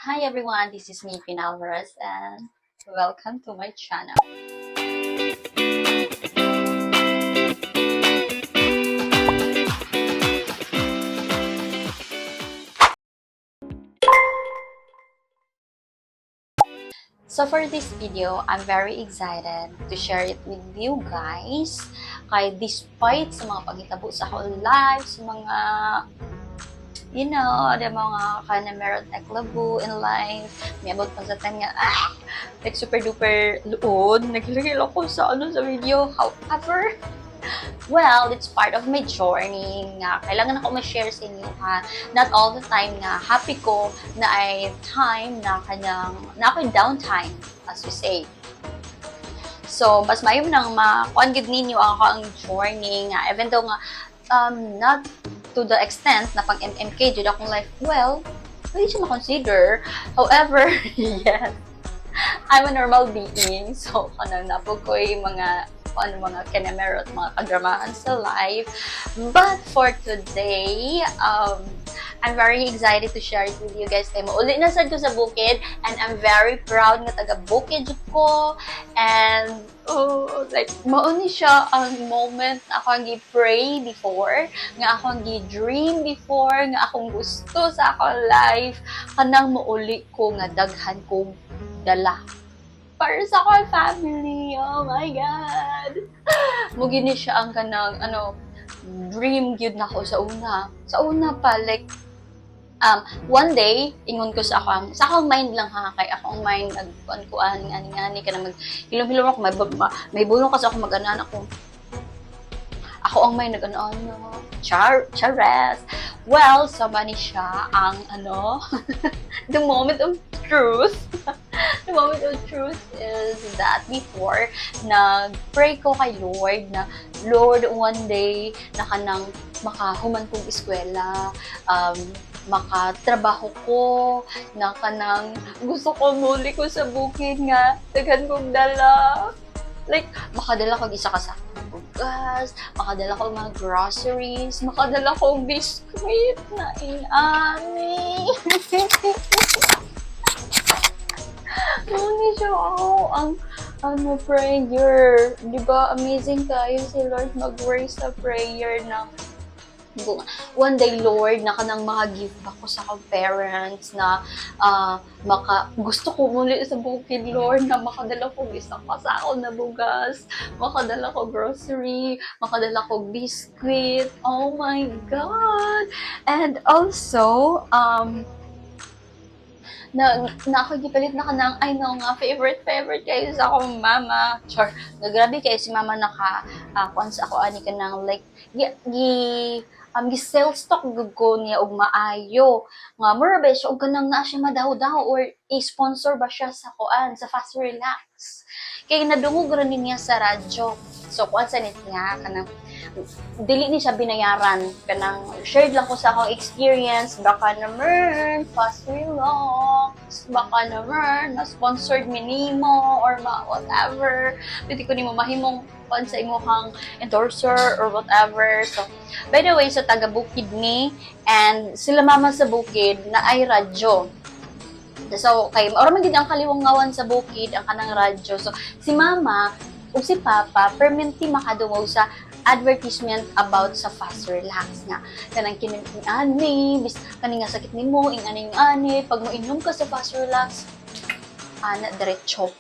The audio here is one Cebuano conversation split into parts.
Hi everyone, this is me, Queen Alvarez, and welcome to my channel. So for this video, I'm very excited to share it with you guys. Kay despite sa mga paghitabo sa akong life, sa mga the mga kana meron eklabu in life, may abot pa sa time nga, like super duper luod, naghilahil ako sa ano sa video. However, well, it's part of my journey nga. Kailangan ako ma-share sa inyo ha. Not all the time nga happy ko na ay time na kanang na ako'y downtime, as we say. So, mas maayo nang makuan gid ninyo ako ang journey nga even though nga not to the extent na pang MMK jud akong life, well, pwede siya ma-consider. However, yes, I'm a normal being. So, kanang napo ko'y mga ano, mga kenemerot, mga kadramahan sa life. But for today, I'm very excited to share it with you guys. Kay mauli na sad ko sa bukid and I'm very proud nga taga bukid jud ko. And oh, like mao ni siya ang moment na ako ang gi-pray before, nga ako ang gi-dream before, nga akong gusto sa akong life, kanang mauli ko nga daghan kong dala para sa akong family. Oh my God! Mao ni siya ang kanang, ano, dream gyud nako sa una. Sa una pa, like, one day, ingon ko sa akong mind lang ha, kay akong mind, nagkuan-kuan, ngani-ngani, ka na mag, hilom-hilom ako, may bulong kasi ako mag-anan ako. Ako ang mind, nag-ano-ano, chares. Well, so ni siya ang, ano, the moment of truth. The moment of truth is that before, nag-pray ko kay Lord na, Lord, one day, na kanang makahuman kong eskwela, makatrabaho ko, na kanang gusto ko muli ko sa bukid nga, daghan kong dala. Like, makadala ko isa ka sa bugas, makadala ko mga groceries, makadala ko biscuit na inani. Mao siya ako ang ano, prayer. Di ba amazing kayo si Lord mag-work sa prayer ng one day, Lord, na kanang maka-give back ko sa akong parents na maka gusto ko muli sa bukid, Lord, na makadala ko isa pa sa ako na bugas, makadala ko grocery, makadala ko biscuit. Oh my God! And also, na, na ako gipalit na kanang I know nga favorite favorite kayo sa akong mama. Char, nga grabe kayo si mama naka kuan sa ako ani kanang like gi sales talk gud ko niya og maayo nga mura ba siya og kanang naa siya madaw-daw or i-sponsor ba siya sa kuan sa Fast Relax kay nadungog ra ni niya sa radyo. So kuan sa nit niya kanang dili ni siya binayaran, kanang shared lang ko sa akong experience. Baka naman Fast Relax, baka naman na sponsored mi nimo or ma whatever, pwede ko nimo mahimong kuan sa imong endorser or whatever. So by the way, sa taga bukid ni and sila mama sa bukid na ay radyo. So, kay ora man gid ang kaliwangawan sa bukid, ang kanang radyo. So, si mama ug si papa permanently makadungog sa advertisement about sa Fast Relax nga kanang kinin ani bis kani nga sakit nimo ing ani ani pag moinom ka sa Fast Relax ana diretso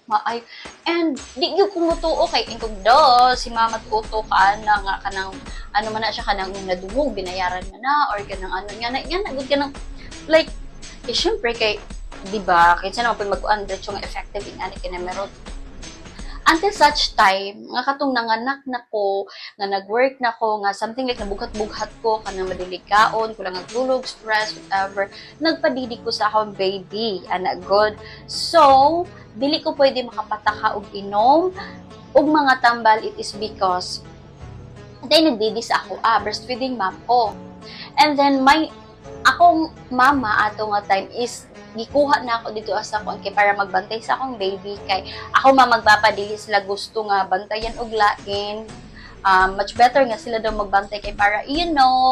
maay. And di gyud ko motuo kay ingkog do si mama tuo ka ana nga kanang ano man na siya kanang nadungog binayaran man na or kanang ano nga na gud kanang like eh, syempre kay di ba kinsa naman pud magkuan diretso nga effective ing ani kina meron until such time nga katong nanganak na ko, nga nag-work na ko, nga something like nabughat-bughat ko kanang madilikaon kulang ang tulog, stress, whatever, nagpadidi ko sa akong baby ana god. So dili ko pwede makapataka og inom og mga tambal. It is because dahil nagdidi sa ako, breastfeeding mom ko. And then my akong mama ato nga time is gikuha na ako dito sa akong kay para magbantay sa akong baby kay ako ma magpapadili sila gusto nga bantayan og lain. Much better nga sila daw magbantay kay para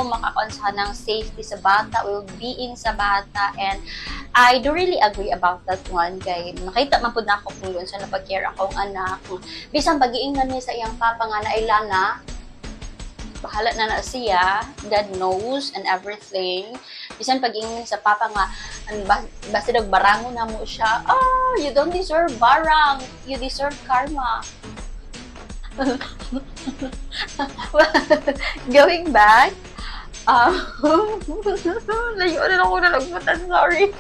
makakuan sa ng safety sa bata, well-being sa bata. And I do really agree about that one kay nakita man pud nako kung unsa na pag-care akong anak. Bisan pag-iingnan niya sa iyang papa nga naila na, bahala na na siya, God knows and everything. Bisan pag-ingnan sa papa nga, basta daw barango na mo siya, "Oh, you don't deserve barang, you deserve karma." Going back, layo na ako na nagpunta, sorry.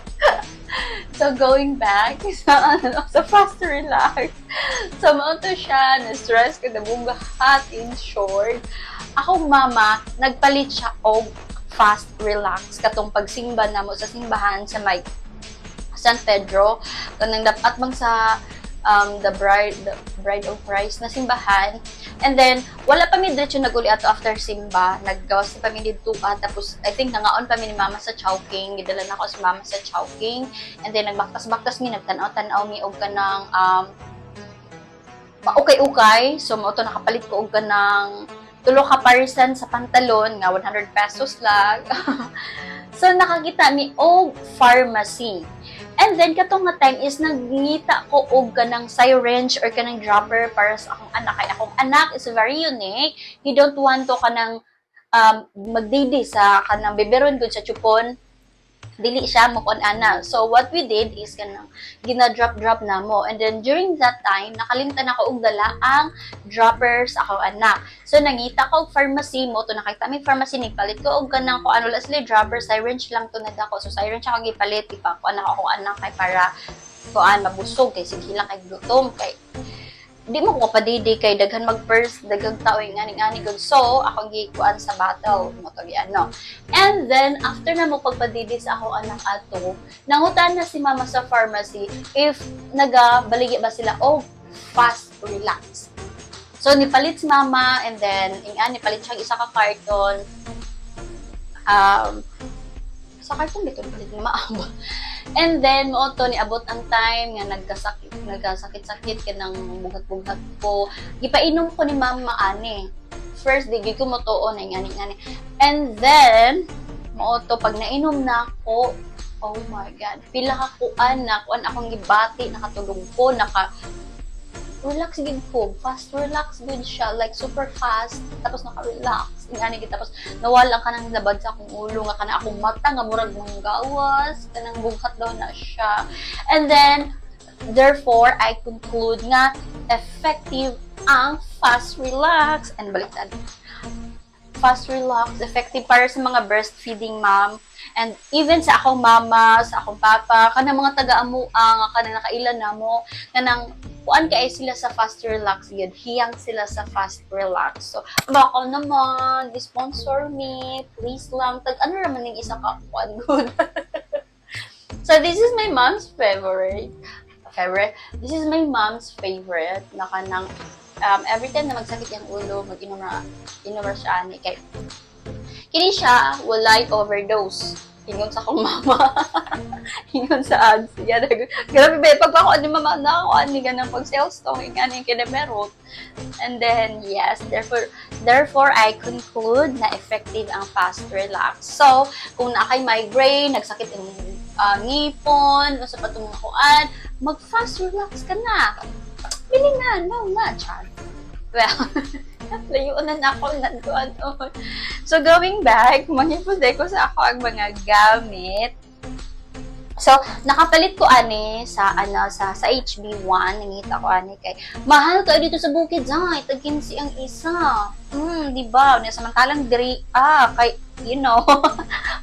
So, going back sa, ano, sa fast relax. So, mao to siya, na-stress ko, nabugahat, in short. Akong mama, nagpalit siya og fast relax. Katong pagsimba na mo sa simbahan sa may San Pedro, kanang dapat bang sa the Bride of Christ na simbahan. And then wala pa mi diretso naguli ato after simba, naggawas pa mi didto ah, tapos I think nangaon pa mi ni mama sa Chowking, gidala na ako sa mama sa Chowking. And then nagbaktas-baktas mi, nagtan-aw-tan-aw mi og kanang maukay-ukay. So mao to, nakapalit ko og kanang tulo ka parisan sa pantalon nga 100 pesos lang. So nakakita mi og pharmacy. And then katong nga time is nagngita ko og kanang syringe or kanang dropper para sa akong anak. Kay akong anak is very unique. He don't want to kanang magdidi sa kanang biberon gud sa chupon, dili siya mo kon ana. So what we did is kanang gina-drop-drop na mo. And then during that time, nakalimtan ako og dala ang dropper sa akong anak. So nangita ko og pharmacy mo to, nakita mi pharmacy, nagpalit ko og kanang ko ano, wala sila dropper, syringe lang to nagdako. So syringe ako gipalit, ipakuan ako akong anak kay para kuan, mabusog kay sige lang kay gutom, kay di mo ko padidi kay daghan mag first, daghang tao yung ngani ngani gud. So ako gikuan sa bottle mo to, ano. And then after na mo pagpadidi sa ako anak ato, nangutan na si mama sa pharmacy if naga baligya ba sila og fast relax. So nipalit si mama and then ingan nipalit siya isa ka carton, sa carton dito nipalit ni maamba. And then mo to, niabot ang time nga nagkasakit, nagkasakit-sakit kanang bughat-bughat ko. Gipainom ko ni mama ani. First di gid ko motuo na ngani ngani. And then mao to, pag nainom na ako, oh my God, pila ka kuan na kuan akong gibati, nakatulog ko, naka relax gid ko, fast relax gud siya, like super fast, tapos naka-relax. Ingani gid, tapos nawala ka nang labad sa akong ulo nga kana akong mata nga murag manggawas, kanang bughat daw na siya. And then therefore I conclude nga effective ang fast relax and baliktad. Fast relax, effective para sa mga breastfeeding mom. And even sa akong mama, sa akong papa, kanang mga taga-amua, nga kanang nakailan na mo, kanang kuan kay sila sa fast relax gyud, hiyang sila sa fast relax. So, baka naman, sponsor me, please lang. Tag ano raman ning isa ka kuan good. So, this is my mom's favorite. Favorite. This is my mom's favorite na kanang every time na magsakit yung ulo, mag-inom na, inom na siya ani kay kini siya walay overdose. Ingon sa akong mama. Ingon sa ads. Yan, grabe ba, pag ako ni mama na ako, ani ganang pag sales to, ani kinamerot. And then, yes, therefore, I conclude na effective ang fast relax. So, kung naa kay migraine, nagsakit ang ngipon, o sa patong mga kuan, mag fast relax ka na. Bili na, no na, char. Well, layo na na ako nagkuan. So, going back, manghipos ko sa ako ang mga gamit. So, nakapalit ko ani sa ano sa HB1, nangita ko ani kay mahal kayo dito sa Bukid ay tag 15 ang isa. Di ba? Nya samantalang diri ah kay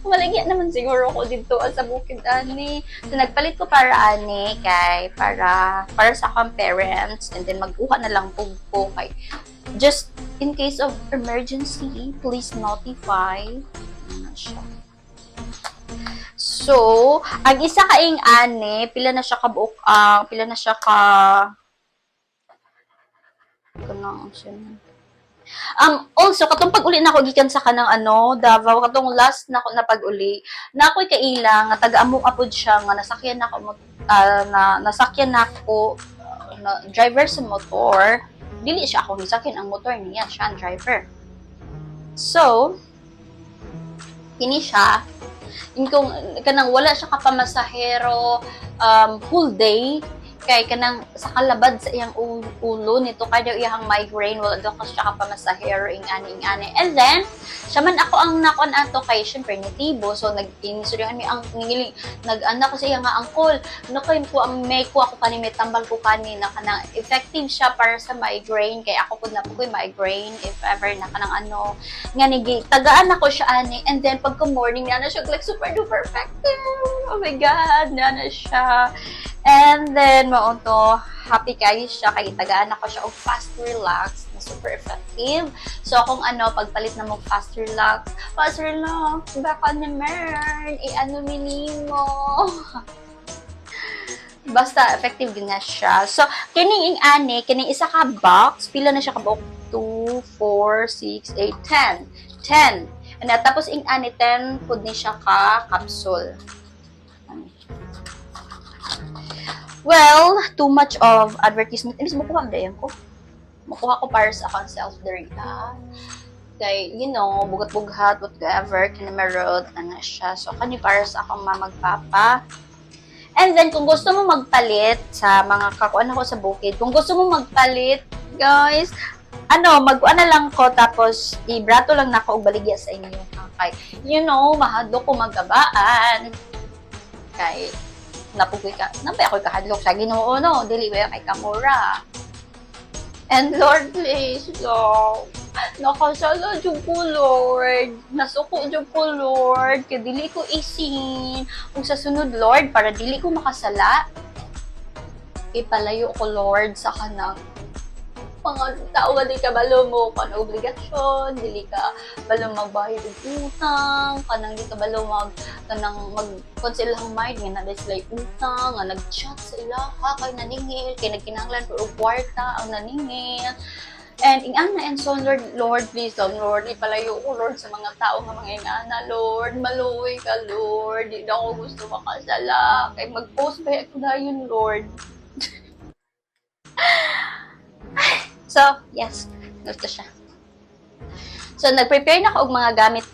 maligya naman siguro ko dito sa Bukid ani. So nagpalit ko para ani kay para sa akong parents and then magkuha na lang pug ko kay just in case of emergency, please notify. Ano siya. So, ang isa kaing ane, pila na siya kabuok, ah, pila na siya ka kanang siya. Also, katong pag-uli na ako gikan sa kanang ano, Davao, katong last na ako na pag-uli, na ako'y kaila nga taga-amo apod siya nga nasakyan na ako na nasakyan na ako na driver sa motor. Dili siya ako gisakyan, ang motor niya, siya ang driver. So, kini siya, in kung kanang wala siya kapamasahero whole day kay kanang sa kalabad sa iyang ulo nito kay daw iyang migraine, wala daw kasi siya kapamasahero ing ani ing ani. And then siya man ako ang nakon ato kay syempre nitibo, so nag inistoryahan mi ang ningiling nag-ana ko sa iya nga, "Angkol, ano kay ko ang may ko ako kani, may tambal ko kani na kanang effective siya para sa migraine," kay ako pud na po ko'y migraine if ever na kanang ano nga nigi tagaan ako siya ani. And then pagka morning na siya, like, super duper effective. Oh my God, na na siya. And then mao to, happy kayo siya kay tagaan ako siya og Fast Relax na super effective. So kung ano, pagpalit na mo Fast Relax, Fast Relax, baka naman i-ano minimo. Basta effective din na siya. So kining ing ani, kining isa ka box, pila na siya ka buok? 2, 4, 6, 8, 10. 10. And tapos ing ani, 10 pud ni siya ka capsule. Well, too much of advertisement. Imbis mukuha ba ko? Mukuha ko para sa akong self diri ah. Kay, bugat-bughat, whatever, kinamarot, ano siya. So, kani para sa akong mamagpapa. And then, kung gusto mo magpalit sa mga kakuan ako sa bukid, kung gusto mo magpalit, guys, ano, mag-ano lang ko, tapos ibrato lang nako og baligya sa inyo. Kay, mahadlok ko magabaan. Kay, napugoy ka, napay ako'y kahadlok sa Ginoo, no? Dili ba kay kamura. And Lord, please, Lord, nakasala jud ko, Lord. Nasuko jud ko, Lord. Kay dili ko isin. Ug sa sunod, Lord, para dili ko makasala, ipalayo ko, Lord, sa kanang mga tao nga di ka balo mo kan obligasyon, dili ka balo magbayad og utang, kanang di ka balo mag kanang mag kon sa ilang mind nga naa sila utang, nga nag-chat sa ilaha kay naningil, kay nagkinahanglan og kwarta ang naningil. And ingana and so Lord, Lord, please Lord, Lord, ipalayo ko, Lord, sa mga tao nga mga ingana, Lord, maluoy ka, Lord, di na ako gusto makasala, kay mag-post ba ako dayon, Lord. So, yes, gusto siya. So, nag-prepare na ako og mga gamit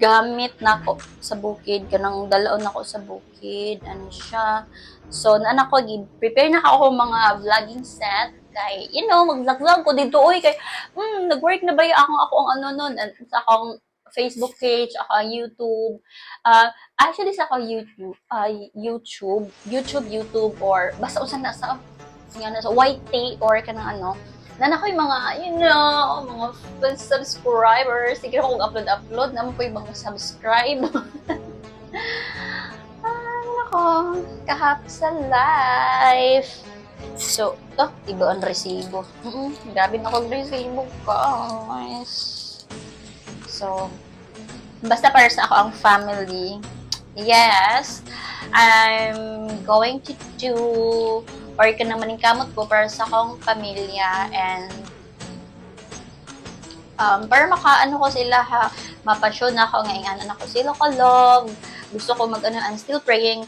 gamit na ako sa bukid, kanang dalaon ako sa bukid, ano siya. So, naan ako, prepare na ako mga vlogging set kay, mag-vlog-vlog ko dito, oy, kay, nag-work na ba yung akong ako ang ano nun, sa akong Facebook page, ako ang YouTube. Actually, sa akong YouTube, YouTube, or basta usan na sa, nga na sa YT or kanang ano, na ako yung mga, mga subscribers. Sige ako upload-upload, naman po yung mga subscribe. Ay, nako, kahap sa life. So, to, iba ang resibo. Grabe na akong resibo, guys. So, basta para sa ako ang family. Yes, I'm going to do or kanang maningkamot ko para sa akong pamilya and para makaano ko sila ha, mapasyon na ako nga ingana na ko sila ka love. Gusto ko mag ano, I'm still praying.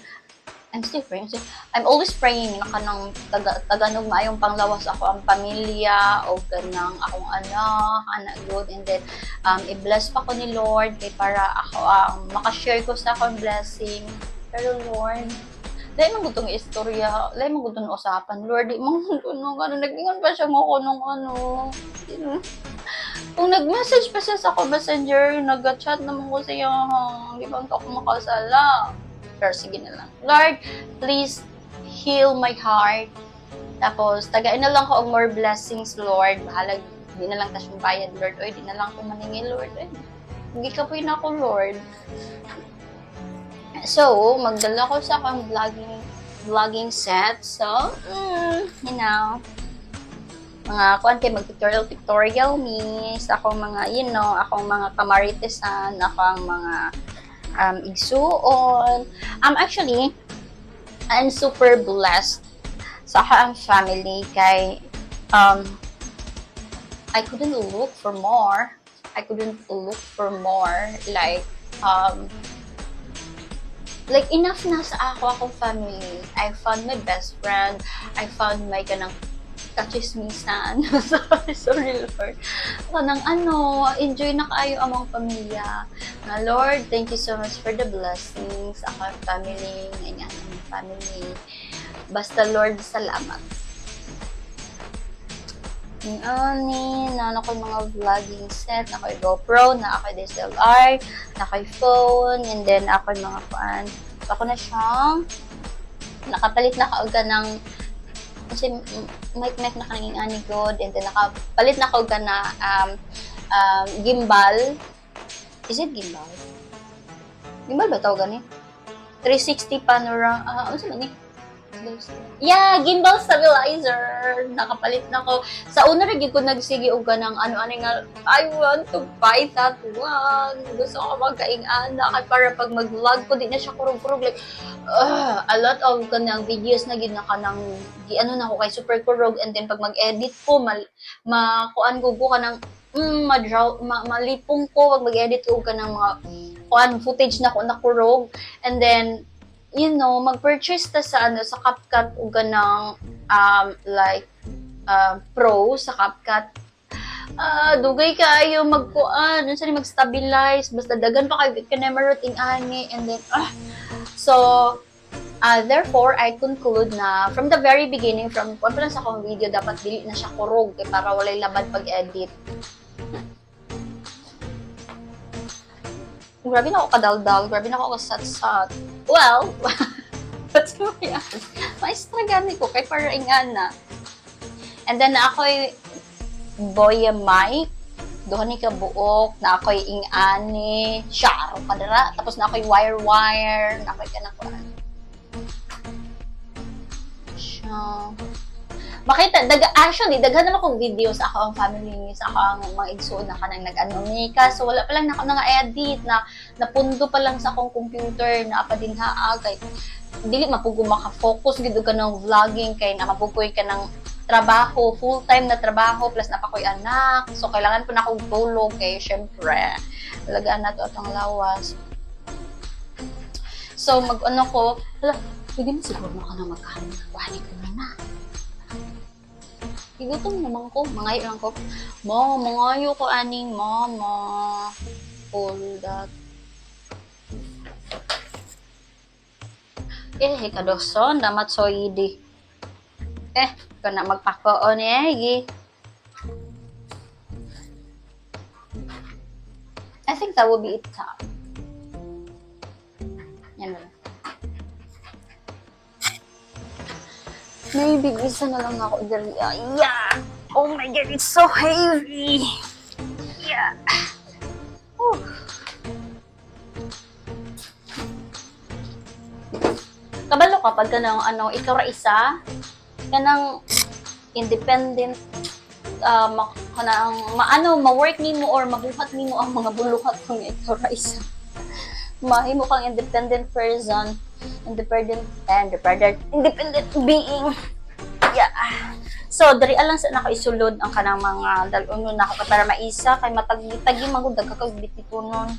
I'm still praying. I'm always praying na kanang taga taga maayong panglawas ako ang pamilya o kanang akong anak, anak good, and then i-bless pa ko ni Lord kay para ako ang makashare ko sa akong blessing. Pero Lord, dahil man gutong istorya, dahil man gutong usapan, Lord, di man gutong ano, nag-ingon pa siya mo ko nung ano, kung nag-message pa siya sa ako Messenger, nag-chat naman ko siya, di ba ako makasala? Pero sige na lang. Lord, please heal my heart. Tapos, tagain na lang ko og more blessings, Lord. Bahalag, di na lang tas yung bayad, Lord. Oy, di na lang ko maningil, Lord. Oy, hindi ka po ako, Lord. So, magdala ko sa akong vlogging set. So, mga kuan kay mag-tutorial tutorial mi sa akong mga akong mga kamaritesan, akong mga igsuon. Actually, I'm super blessed sa akong family kay I couldn't look for more. I couldn't look for more. Like enough na sa ako akong family. I found my best friend. I found my kanang Kachismisan. Sorry, sorry, Lord. Kanang ano, enjoy na kaayo among pamilya. Nga, Lord, thank you so much for the blessings. Ako ang family, nga among family. Basta, Lord, salamat. Ani, na ako mga vlogging set, na ako'y GoPro, na ako'y DSLR, na ako'y phone, and then ako'y mga kuan. So, ako na siyang nakapalit na ka og ng kasi mic mic na kanang ani good, and then nakapalit na ka og na gimbal. Is it gimbal? Gimbal ba tawag gani? 360 panorama, ah, ano sa man ni? Yeah, gimbal stabilizer. Nakapalit na ko. Sa una ra gyud ko nagsige og kanang ano-ano nga, I want to buy that one. Gusto ko magkaing-ana kay para pag mag-vlog ko di na siya kurog-kurog, like a lot of kanang videos na gyud na kanang gi ano na ko kay super kurog, and then pag mag-edit ko mal makuan ko ko kanang ma-draw ma, malipong ko pag mag-edit og kanang mga kuan footage na ko nakurog. And then mag-purchase ta sa ano sa CapCut og kanang like pro sa CapCut. Ah, dugay kaayo magkuan, unsa ni, mag-stabilize, basta dagan pa kay kanemarot ing ani, and then so therefore I conclude na from the very beginning, from kuan pa lang sa akong video, dapat dili na siya kurog kay para walay labad pag-edit. Grabe na ako kadaldal, grabe na ako kasat-sat. Well, that's my maestra gani ko kay para ingana. And then ako'y Boya mic, duha ni ka buok, na ako'y ingani, syaro kadara, tapos na ako'y wire wire, na ako'y kanang kuan. Siya. Makita, actually, daghan naman akong videos ako ang family, sa ako ang mga igsuon na kanang nag-ano ni so wala pa lang nako nga edit na napundo pa lang sa akong computer na pa din ha kay dili mapugo maka-focus gid og kanang vlogging kay nakapugoy ka ng trabaho, full-time na trabaho, plus napakoy anak. So, kailangan po na akong tulog kay syempre, alagaan nato atong lawas. So, mag-ano ko, hala, pwede mo siguro na ka na magkaon. Kuhani ko na na. Igutom naman ko, mangayo lang ko. Mo, mangayo ko aning mama. All that. Eh, kadoson, damat soidi. Eh, kana magpakoon eh. I think that will be it. Ta. Yan na. Maybe isa na lang ako diri. Ah, yeah! Oh my God, it's so heavy! Yeah! Oh. Kabalo ka pag kanang ano, ikaw ra isa, kanang independent, kanang maano, ma-work nimo or mabuhat nimo ang mga buluhat kung ikaw ra isa. Mahimo kang independent person, independent, independent, independent being. Yeah. So, diri lang sa nako isulod ang kanang mga dal-uno na ako para maisa kay matagi-tagi magud dagka kag bititunon.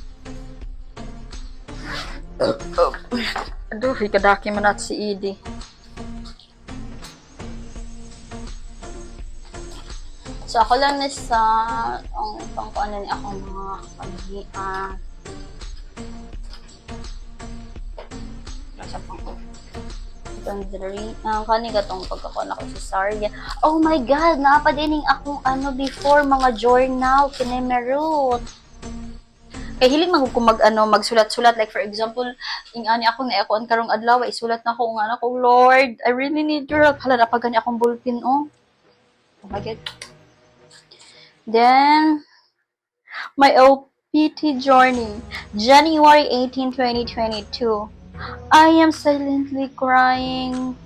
Aduh, kadaki man at si Edie. So, ako lang na sa ang pangkuanan ni akong mga paghian. Sa pang itong diri, ang kani katong pagkakuan ako sa Sarya. Oh my God, naa pa dining akong ano before mga journal kinemerut. Kay hilig man ko mag ano magsulat-sulat, like for example, ing ani ako na ako karong adlaw, isulat na ko nga ano ko, "Lord, I really need your help." Hala, na pa gani akong ballpen, oh. Oh my God. Then my OPT journey, January 18, 2022. I am silently crying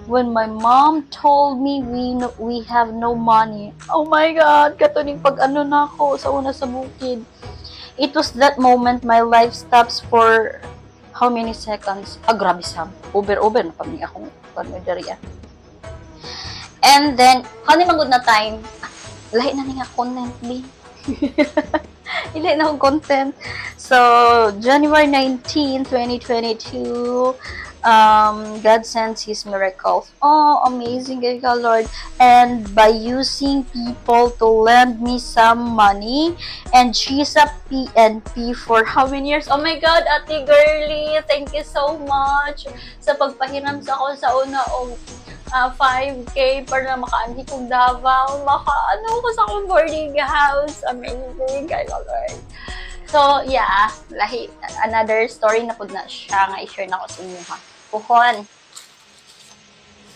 when my mom told me we no, we have no money. Oh my God, katuning pag ano na ako sa una sa bukid. It was that moment my life stops for how many seconds? Ah, grabe sam. Over-over na pa ni akong ano diri ah. And then, kani man gud na time, ah, lahi na ni nga content bi. Ili na akong content. So, January 19, 2022, God sends His miracles. Oh, amazing kay ka, Lord. And by using people to lend me some money, and she's a PNP for how many years? Oh my God, Ate Girlie, thank you so much sa pagpahiram sa ako sa una og 5K para makaanhi kong Davao, maka ano ko sa akong boarding house. Amazing kay Lord. So, yeah, lahi, another story na pud na siya nga i-share na ko sa inyo ha. Puhon.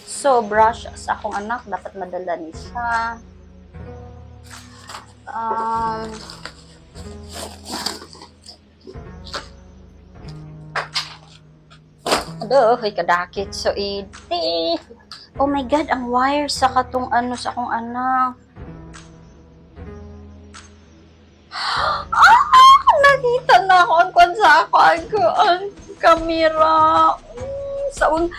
So, brush sa akong anak, dapat madala ni siya. Ado, hoy kadakit. So, iti. Oh my God, ang wire sa katong ano sa akong anak. Ah! Nakita na ako ang kwan sa ako ang camera. Sa un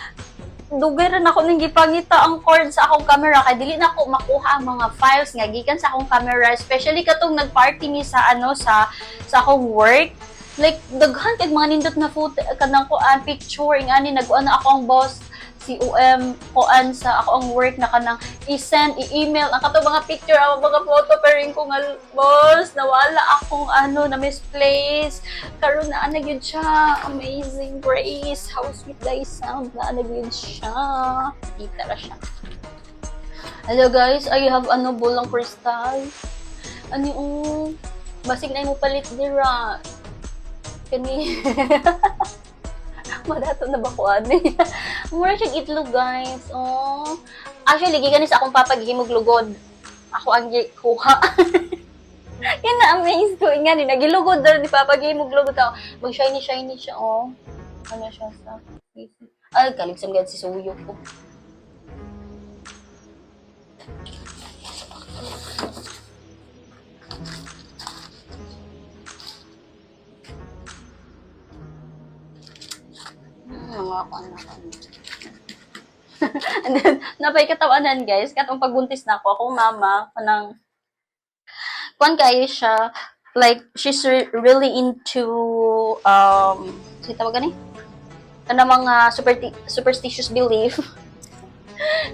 dugay ra nako ning gipangita ang cord sa akong camera kay dili na ako makuha ang mga files nga gikan sa akong camera, especially katong nagparty mi sa ano sa akong work. Like daghan kay mga nindot na photo kanang kuan picture ingani nag-kuan na ako ang boss si UM kuan sa ako ang work na kanang i-send, i-email ang kato mga picture, ang mga photo, pero yung ko nga, boss, nawala akong ano na misplace. Karon na ana gyud siya. Amazing grace, how sweet thy sound, na ana gyud siya. Kita ra siya. Hello guys, I have ano bulang crystal. Ano yung basig na mo palit dira kani madato na ba ko ani? Mura siyang itlog, guys. Oh. Actually, gikan ni sa akong papa gihimog lugod. Ako ang gikuha. Yan na amaze ko. Nga ni nagilugod daw ni papa gihimog lugod ako. Mag shiny shiny siya oh. Ano siya sa Ay, kaligsam gad si suyo ko. Mga ako anak. And then, napay katawanan guys, katong pagbuntis na ako, akong mama, kanang, kuan kayo siya, like, she's really into, si tawag gani? Kanang mga superstitious belief.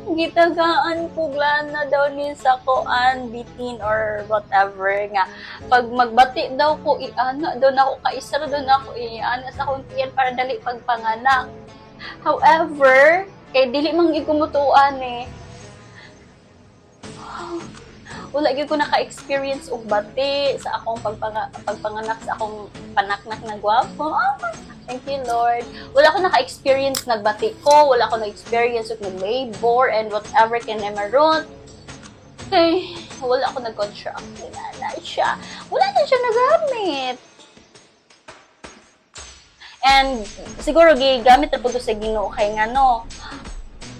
Gitagaan ko na daw ni sa kuan, bitin or whatever nga. Pag magbati daw ko, iana daw na ako, kaisara daw na ako, iana sa akong tiyan para dali pagpanganak. However, kay dili man gyud kumutuan eh. Wala gyud ko naka-experience og bati sa akong pagpanganak sa akong panaknak na gwapo. Ah, thank you, Lord. Wala ko naka-experience nagbati ko, wala ko na-experience og nag-labor and whatever can emarot. Kay wala ako nag-contract. Wala na siya. Wala na siya nagamit. And siguro gigamit ra pud to sa Ginoo kay ngano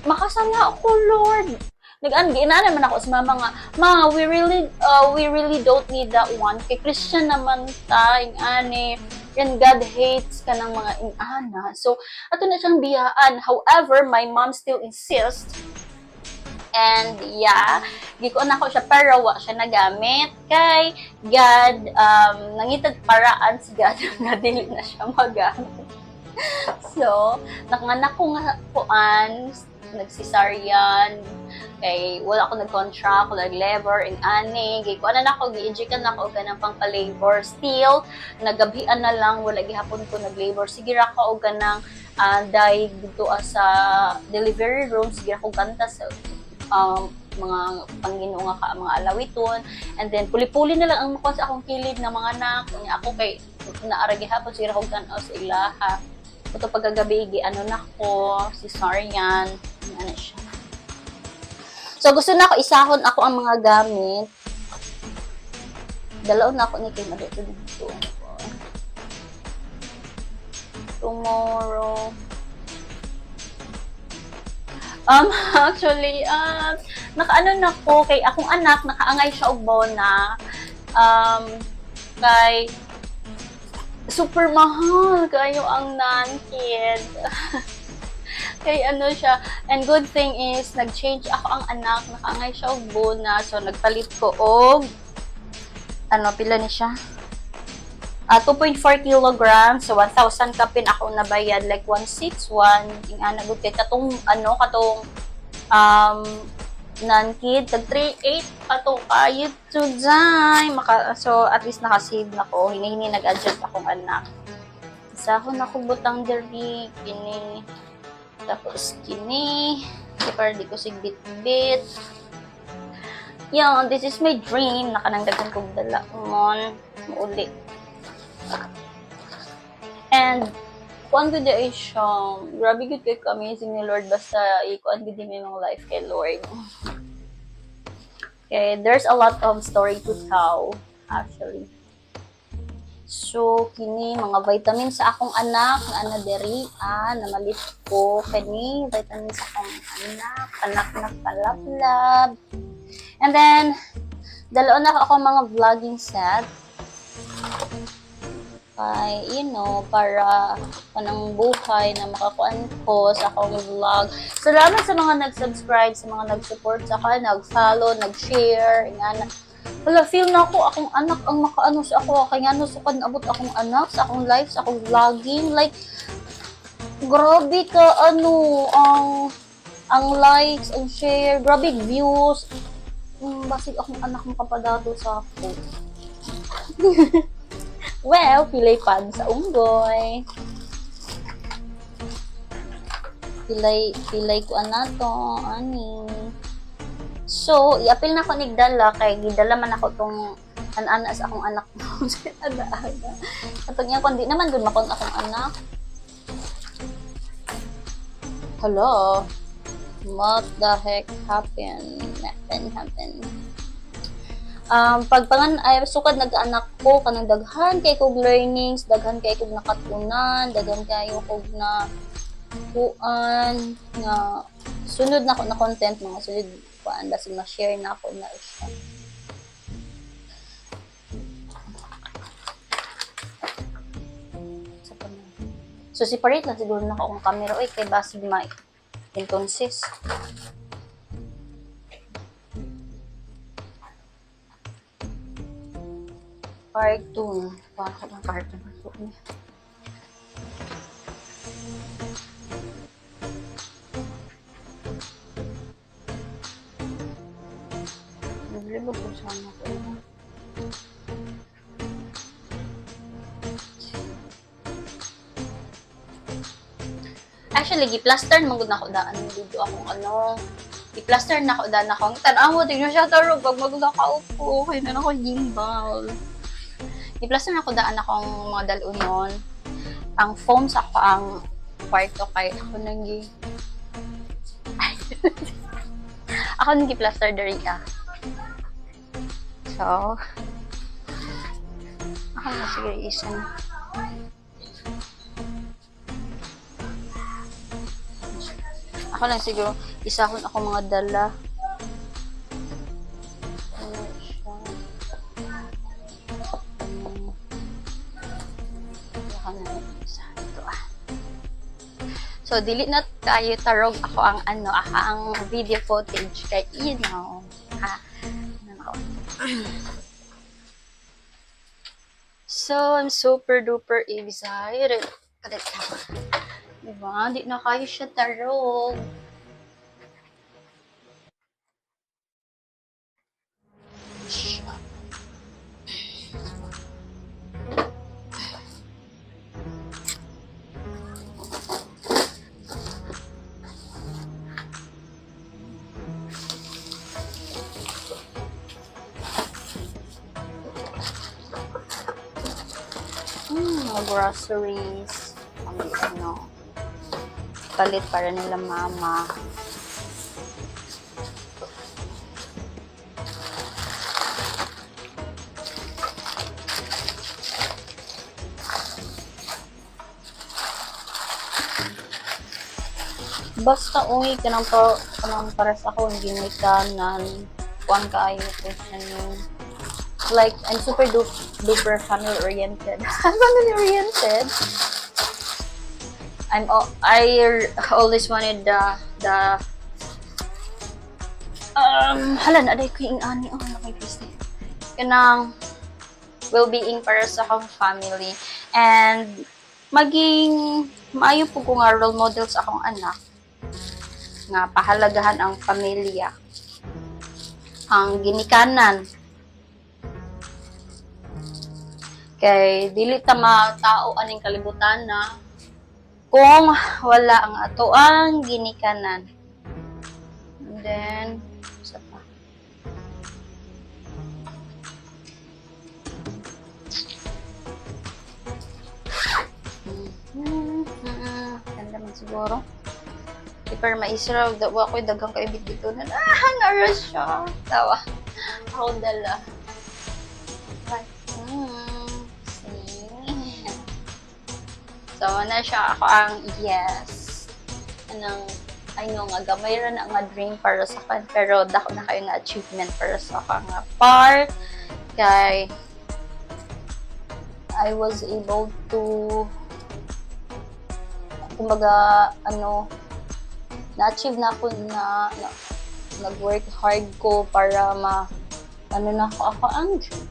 makasala ako, Lord. Nag-an giinana man ako sa mama nga, "Ma, we really don't need that one kay Christian naman ta ing ani and God hates kanang mga ingana." So ato na siyang biyaan. However, my mom still insists. And yeah, gikuan nako siya pero wa siya nagamit kay God, nangitag paraan si God nga dili na siya magamit. So, nakanganak ko nga kuan, nag-cesarean, kay wala ako nag-contract, wala nag-labor, ing ani, gikuan na nako, gi-injectan nako og kanang pang pa-labor. Still, nagabhian na lang, wala gihapon ko nag-labor. Sige ra ko og kanang dai didto sa delivery room, sige ra ko kanta sa mga Panginoon nga ka mga alawiton and then puli-puli na lang ang makuha sa akong kilid na mga anak. Unya ako kay naara gihapon, sige ra ko tan-aw sa ilaha. Ito pagkagabi gi ano na ko cesarean, ano siya. So gusto na ako isahon ako ang mga gamit. Dalaon na ako ni kay Madito dito tomorrow. Actually, nakaano na ko kay akong anak, nakaangay siya og bona. Kay super mahal kayo ang nankid. Kay ano siya, and good thing is, nag-change ako ang anak, nakaangay siya og bona, so nagpalit ko og, ano, pila ni siya? 2.4 kilograms, so 1,000 kapin ako nabayad, like 161 ing ana gud kay katong ano, katong non-kid tag 3.8 ato kayod to die maka. So at least nakasave na ko, hinihini nag-adjust akong anak. Isa ako nakubutang diri kini, tapos kini kay para di ko sig bit-bit. Yeah, this is my dream na kanang daghan kog dala mon muuli. And kuan gud ay siya, grabe gud kay amazing ni Lord. Basta ikuan gud may mga life kay Lord. Okay, there's a lot of story to tell actually. So kini mga vitamins sa akong anak na ana diri, namalit ko kini vitamins sa akong anak, anak na palaplab. And then dalaon na ako mga vlogging set kay para kanang buhay na makakuan ko sa akong vlog. Salamat sa mga nag-subscribe, sa mga nag-support sa akin, nag-follow, nag-share, ingana. Wala, feel na ako, akong anak ang makaano sa ako, kay ngano sukad naabot akong anak sa akong life, sa akong vlogging. Like, grabe ka, ano, ang likes, ang share, grabe views. Basig akong anak makapadato sa ako. Well, pilay pad sa unggoy. Pilay, pilay ko to, ani. So, iapil na ko nigdala kay gidala man ako tong an-ana sa akong anak. Ada-ada. Atong iya kundi naman gud makon akong anak. Hello. What the heck happened? Happen, happen. Pagpangan ay sukad nag-anak ko, kanang daghan kay kog learnings, daghan kay kog nakatunan, daghan kayo kog na kuan nga sunod na ko na content, mga sunod kuan, basta ma-share na ako na siya. Sa pa na. So separate lang siguro na ako ang camera oy kay basig ma entonces. Cartoon. Paano ko ng cartoon? Cartoon. Naglibog ko sana ko. Actually, gi-plaster man gud nako daan dito akong ano. Gi-plaster na ko daan akong tan-aw mo, tingnan siya tarog pag magkakaupo kay na ako gimbal. Gi-plaster na ko daan akong mga dalunon. Ang foam sa ako ang kwarto kay ako nang gi-plaster diri ah. So, ako na siguro isa na. Ako lang siguro, isa ako mga dala. Ano siya? Ako na isa. Ito ah. So, dili na tayo tarog ako ang ano, ako ang video footage kay ha. Ano ako. So, I'm super duper excited. Kalit ako. Diba? Di na kayo siya tarog. Mga groceries. Ang ano, palit para nila mama. Basta uy, kanang pa, kanang para sa ako ginikanan, kuan kaayo ko siya ni like I'm super duper family oriented. Family oriented. I always wanted the hala na aday ko yung ani, oh, na kay Christy. Kanang well-being para sa akong family. And maging maayo po ko nga role model sa akong anak nga pahalagahan ang pamilya, ang ginikanan, kay dili ta matao aning kalibutan na kung wala ang atoang ginikanan. And then, isa pa. Ganda man siguro. Di pero maisra, wa ko'y daghang kaibig dito na. Ah, naras siya. Tawa. Ako dala. But, see? So, na siya ako ang yes. Anong, I know nga, gamay ra na nga dream para sa kan, pero dako na kayo nga achievement para sa ako nga part. Kay, I was able to, kumbaga, ano, na-achieve na ako na nag-work hard ko para ma, ano na ako ang dream.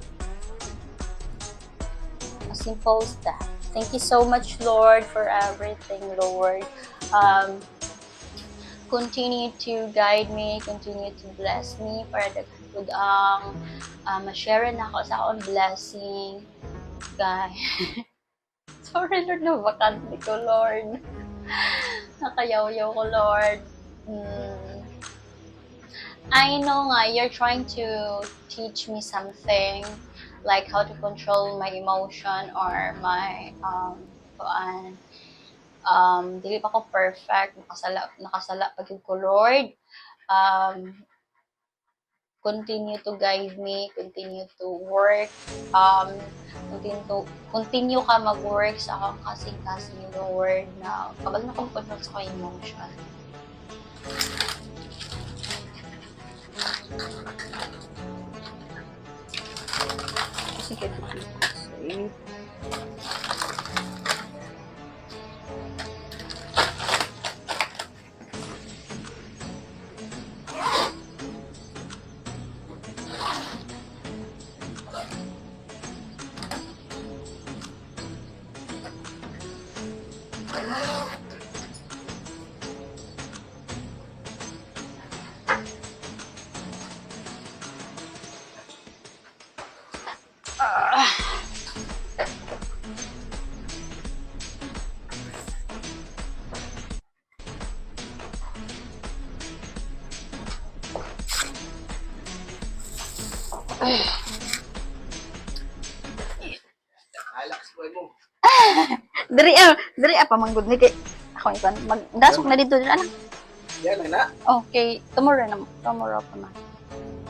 As simple as that. Thank you so much, Lord, for everything, Lord. Continue to guide me, continue to bless me para daghan pud ang ma-share na ako sa akong blessing. Guys. Sorry, Lord, na bakante ko, Lord. Nakayaw-yaw ko, Lord. I know nga, you're trying to teach me something, like how to control my emotion or my, kuan, dili pa ko perfect, nakasala pa gyud ko, Lord. Continue to guide me, continue to work, continue ka mag-work sa akong kasing-kasing, Lord, na kabalo na kong control sa akong emotion. Sige, sige. Alak sa buhay mo. Diri ah, diri ah pamanggod ni kay ako ikan magdasok na dito diri anak. Yan lang na. Okay, tomorrow na tomorrow pa man.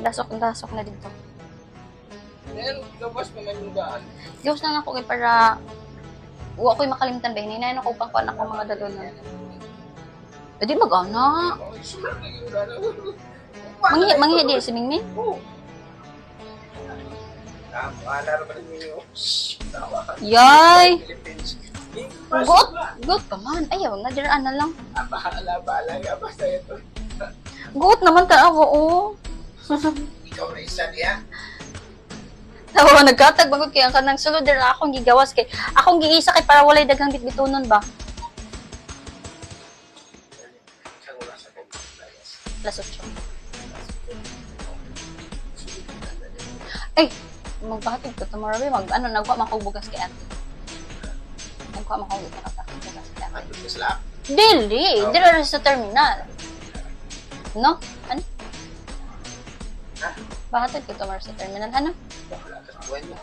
Dasok na dito. Yan, gawas pa man yung daan. Gawas na lang ako kay para wa ko'y makalimtan ba hinay ako pang kuan ako mga dalunan. Pwede mag-ana. Ay, sulat na yung daan. Manghi di si Mingming. Oo. Ah, maalala pa rin ninyo. Shhh, tawa ka. Yay! Philippines. Got, got pa man. Ayaw na diri na lang. Ah, bahala, bahala ka. Basta ito. Got naman ta ako oh. Ikaw na isa niya. Tawa nagkatag bagod kay ang kanang sulod dira akong gigawas kay akong giisa kay para walay daghang bitbitunon ba. Isang oras ako. Layas. Alas 8. Ay, magbahatid ko tomorrow ba? Mag, ano, nagwa man kog bugas kay ate. Nagwa man kog bugas kay ate. Matod ka sila. Dili, Oh. dili ra sa terminal. No? Ano? Ha? Bahatid ko tomorrow sa terminal, ano? Bahala ka sa buhay mo.